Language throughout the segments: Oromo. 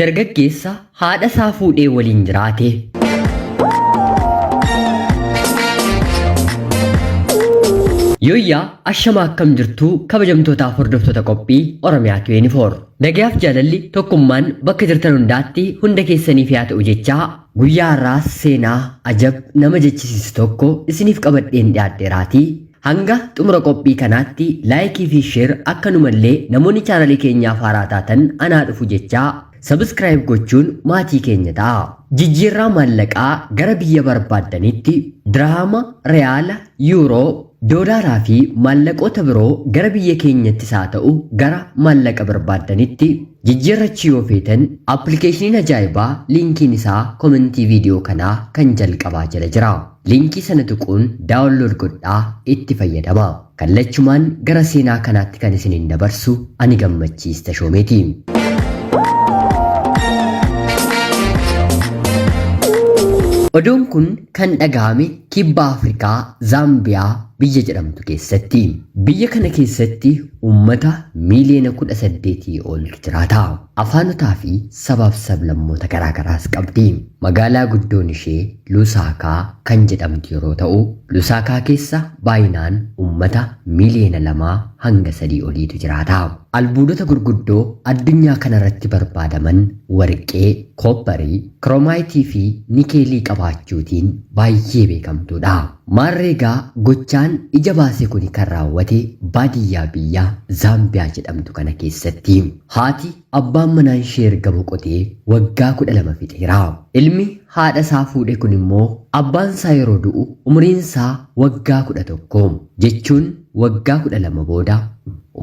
Dargaggeessa haadha isaa fuudhee waliin jiraate. Yooyyaa ashamaa akkam jirtuu kabajamtootaaf hordoftoota qophii Oromiyaa 24. Nagayaaf jaalalli tokkummaan bakka jirtan hundaatti hunda keessaniif yaa ta'u jechaa guyyaa har'aas seenaa ajab nama jechisiisu tokko isiniif qabadheen dhiyaadheeraatii Hanga xumura qophii kanaatti laayikii fi sheer akkanumallee namoonni chaanalii keenyaaf haaraa taatan anaa dhufu jechaa subscribe gochuun maatii keenya ta'a. Jijjiirraa maallaqaa gara biyya barbaaddanitti dirhaama, reyaala, yuuroo, doolaaraa fi maallaqoota biroo gara biyya keenyattis haa ta'u gara maallaqa barbaaddanitti jijjiirrachuu yoo feetan appilikeeshiniin ajaa'ibaa liinkiin isaa komentii viidiyoo kanaa kan jalqabaa jala jira. Liinkii sana tuquun download godhaa itti fayyadamaa. Kallachumaan gara seenaa kanaatti kan isiniin dabarsu ani Gammachiis Tashoomeeti. Oduun kun kan dhaga'ame Kibba Afrikaa Zaambiyaa biyya jedhamtu keessatti. Biyya kana keessatti uummata miiliyoona 18 oltu jiraata. Afaanotaa fi sabaaf sablammoota garaagaraas qabdi. Magaalaa guddoon ishee Lusaakaa kan jedhamtu yeroo ta'u, Lusaakaa keessa baay'inaan uummata miiliyoona 2 hanga 3 oliitu jiraata. Albuudota gurguddoo addunyaa kanarratti barbaadaman warqee, koopparii, kiroomayitii fi nikeelii qabaachuutiin baay'ee beekamtuudha. Maarree egaa gochaan ija baase kuni kan raawwate baadiyyaa biyya Zaambiyaa jedhamtu kana keessatti. Haati abbaan manaan ishee erga boqotee waggaa 12 fixeera. Ilmi haadha isaa fuudhe kun immoo abbaan isaa yeroo du'u umriin isaa waggaa 11 jechuun waggaa 12 booda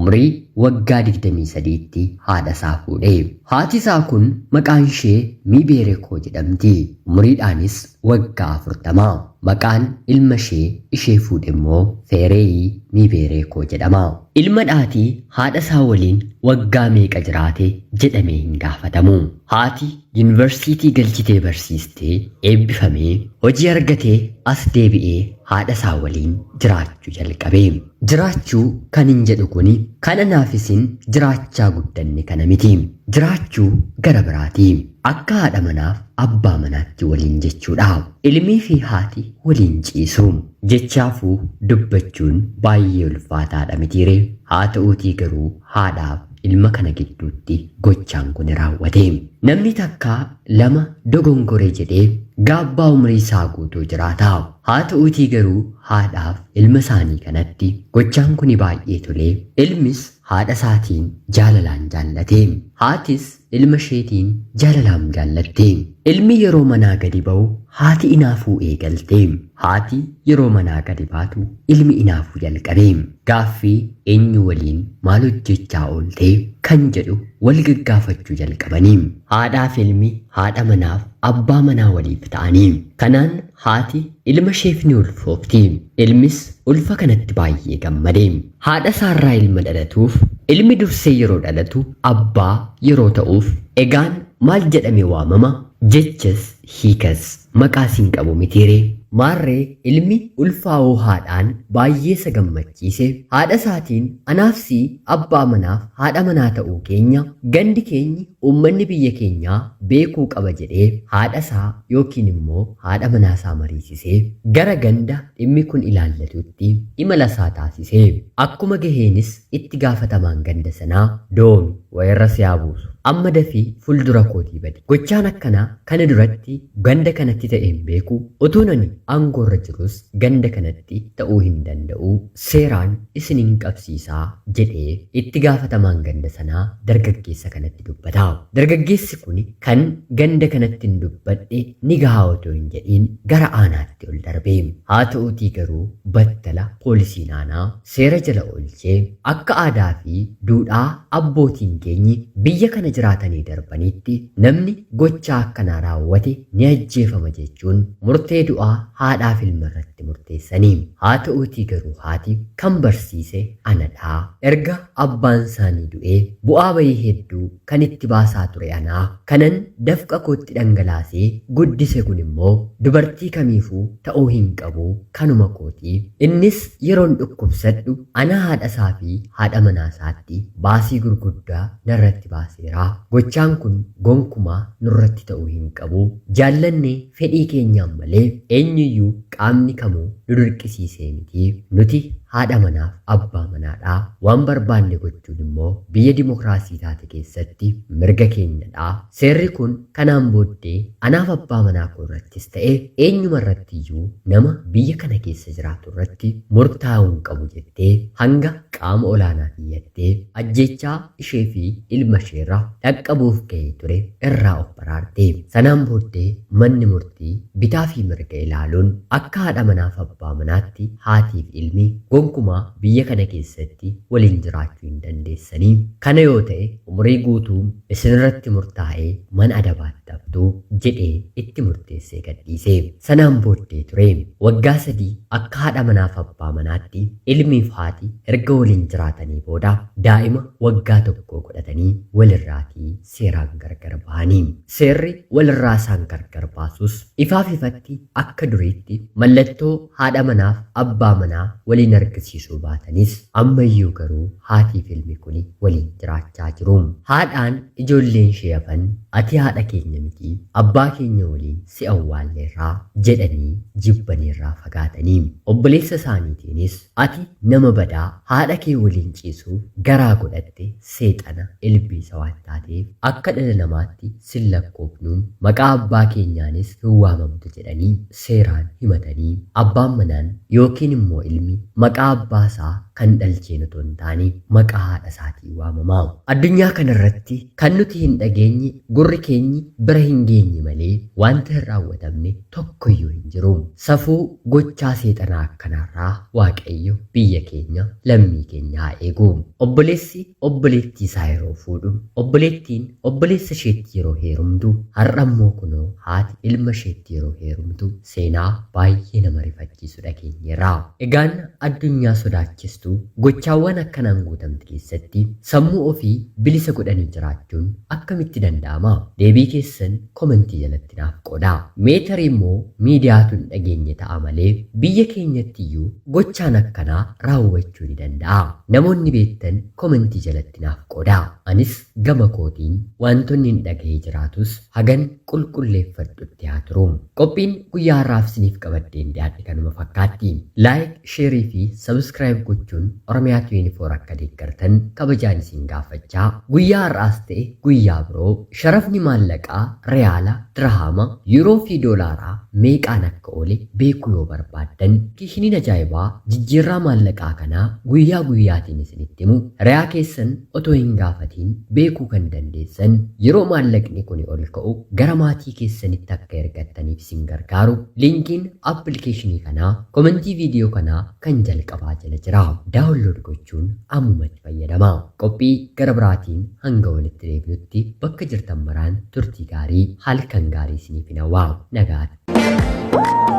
umrii waggaa 23tti haadha isaa fuudhe. Haati isaa kun maqaan ishee Miibeerekoo jedhamti. Umriidhaanis waggaa 40. Maqaan ilma ishee ishee fuudhe immoo Feereeyii Miibeereekoo jedhama. Ilma dhaatii haadha isaa waliin waggaa meeqa jiraate jedhamee hin gaafatamu. Haati yuunivarsiitii galchitee barsiistee eebbifamee hojii argatee as deebi'ee haadha isaa waliin jiraachuu jalqabe. Jiraachuu kan hin jedhu kuni kan anaaf isin jiraachaa guddanne kana miti. Jiraachuu gara biraati. Akka haadha manaaf abbaa manaatti waliin jechuudha. Ilmii fi haati waliin ciisu. Jechaafuu dubbachuun baay'ee ulfaataadha mitiiree? Haa ta'uutii garuu haadhaaf ilma kana gidduutti gochaan kun raawwate. Namni takkaa lama dogongore jedhee gaabbaa umrii isaa guutuu jiraata. Haa ta'uutii garuu haadhaaf ilma isaanii kanatti gochaan kun baay'ee tolee ilmis haadha isaatiin jaalalaan jaallate. Haatis ilma isheetiin jaalalaan jaallatte. Ilmi yeroo manaa gadi ba'u haati inaafuu eegalte. Haati yeroo manaa gadi baatu ilmi inaafuu jalqabe. Gaaffii eenyu waliin maal hojjechaa oolte kan jedhu wal gaggaafachuu jalqabanii. Haadhaaf ilmi haadha manaaf abbaa manaa waliif ta'anii. Kanaan haati ilma isheef ni ulfoofti. Ilmis ulfa kanatti baay'ee gammade. Haadha isaarraa ilma dhalatuuf ilmi dursee yeroo dhalatu abbaa yeroo ta'uuf egaan maal jedhame waamama jechas hiikas maqaas hin qabu mitiiree. Maarree ilmi ulfaa'uu haadhaan baay'ee isa gammachiise haadha isaatiin anaaf si abbaa manaaf haadha manaa ta'uu keenya gandi keenyi uummanni biyya keenyaa beekuu qaba jedhee haadha isaa yookiin immoo haadha manaa isaa mariisisee gara ganda dhimmi kun ilaallatutti imala isaa taasise. Akkuma gaheenis itti gaafatamaan ganda sanaa doomi wayirra si haa buusu. Amma dafii fuuldura kootii badi. Gochaan akkanaa kana duratti ganda kanatti ta'ee hin beeku. Utuun ani aangoorra jirus ganda kanatti ta'uu hin danda'u. Seeraan isin hin qabsiisaa jedhee itti gaafatamaan ganda sanaa dargaggeessa kanatti dubbata. Dargaggeessi kun kan ganda kanatti hin dubbadhe ni gahaa otoo hin jedhiin gara aanaatti ol darbe. Haa ta'uutii garuu battala poolisiin aanaa seera jala oolchee akka aadaa fi duudhaa abbootiin keenyi biyya kana jiraatanii darbaniitti namni gochaa akkanaa raawwate ni ajjeefama jechuun murtee du'aa haadhaaf ilma irratti murteessanii. Haa ta'uutii garuu haati kan barsiise anadha. Erga abbaan isaanii du'ee bu'aa bayii hedduu kan itti baasaa ture anaa. Kanan dafqa kootti dhangalaasee guddise kun immoo dubartii kamiifuu ta'uu hin qabu kanuma kooti. Innis yeroon dhukkubsadhu ana haadha isaa fi haadha manaa isaatti baasii gurguddaa narratti baaseera. Gochaan kun gonkumaa nurratti ta'uu hin qabu. Jaallannee fedhii keenyaan malee eenyuyyuu qaamni kamuu nu dirqisiisee miti. Nuti haadha manaaf abbaa manaadha. Waan barbaanne gochuun immoo biyya dimokiraasii taate keessatti mirga keenyadha. Seerri kun kanaan booddee anaaf abbaa manaa koo irrattis ta'e eenyuma irratti iyyuu nama biyya kana keessa jiraatu irratti murtaa'uu hin qabu jettee hanga qaama olaanaaf iyyattee ajjeechaa ishee fi ilma isheerra dhaqqabuuf ga'ee ture irraa of baraarte. Sanaan booddee manni murtii bitaa fi mirga ilaaluun akka haadha manaaf abbaa manaatti haatiif ilmi gonkumaa biyya kana keessatti waliin jiraachuu hin dandeessanii. Kana yoo ta'e umurii guutuu isinirratti murtaa'ee mana adabaatti haftu jedhee itti murteessee gadhiise. Sanaan booddee ture waggaa 3 akka haadha manaaf abbaa manaatti ilmiif haati erga waliin jiraatanii booda daa'ima waggaa 1 godhatanii walirraatii seeraan gargar bahanii. Seerri walirraa isaan gargar baasus ifaaf ifatti akka duriitti mallattoo haadha manaaf abbaa manaa waliin argisiisuu baatanis ammayyuu garuu haatiif ilmi kuni waliin jiraachaa jiru. Haadhaan ijoolleen ishee hafan ati haadha keenya miti abbaa keenya waliin si awwaalleerraa jedhanii jibbaniirraa fagaatanii. Obboleessa isaaniitiinis ati nama badaa haadha kee waliin ciisuuf garaa godhatte seexana ilbiisa waan taateef akka dhala namaatti sin lakkoofnu maqaa abbaa keenyaanis hin waamamtu jedhanii seeraan himatanii abbaan manaan yookiin immoo ilmi maqaa abbaa isaa kan dhalcheen otoo hin taane maqaa haadha isaatiin waamama. Addunyaa kanarratti kan nuti hin dhageenye gurri keenyi bira hin geenye malee wanta hin raawwatamne tokkoyyuu hin jiru. Safuu gochaa seexanaa akkanaarraa Waaqayyo biyya keenya lammii keenya haa eegu. Obboleessi obboleettii isaa yeroo fuudhu, obboleettiin obboleessa isheetti yeroo heerumtu, har'a immoo kunoo haati ilma isheetti yeroo heerumtu seenaa baay'ee nama rifachiisu dhageenyeerra. Egaan addunyaa sodaachistu gochaawwan akkanaan guutamte keessatti sammuu ofii bilisa godhanii jiraachuun akkamitti danda'ama? Deebii keessan komentii jalatti naaf qoodaa. Mee tarii immoo miidiyaatu hin dhageenye ta'a malee biyya keenyatti iyyuu gochaan akkanaa raawwachuu ni danda'a. Namoonni beektan komentii jalatti naaf qoodaa. Anis gama kootiin waantonni hin dhagahee jiraatus hagan qulqulleeffadhutti haa turu. Qophiin guyyaa har'aaf isiniif qabadheen dhiyaadhe kanuma fakkaatti. Like, share fi subscribe gochuun Oromiyaa 24 akka deeggartan kabajaan isin gaafachaa guyyaa har'aas ta'e guyyaa biroo sharafni maallaqaa riyaala, dirhaama, yuuroo fi doolaaraa meeqaan akka oole beekuu yoo barbaaddan kiishiniin ajaa'ibaa jijjiirraa maallaqaa kanaa guyyaa guyyaatiin isinitti himu riyaa keessan otoo hin gaafatiin beekuu kan dandeessan yeroo maallaqni kuni ol ka'u gara maatii keessanitti akka ergattaniif isin gargaaru liinkiin appilikeeshinii kanaa komentii viidiyoo kanaa kan jalqabaa jala jira. Daawunlood gochuun ammumatti fayyadamaa. Qophii gara biraatiin hanga walitti deebinutti bakka jirtan maraan turtii gaarii halkan gaarii isiniif hin hawwa. Nagaatti.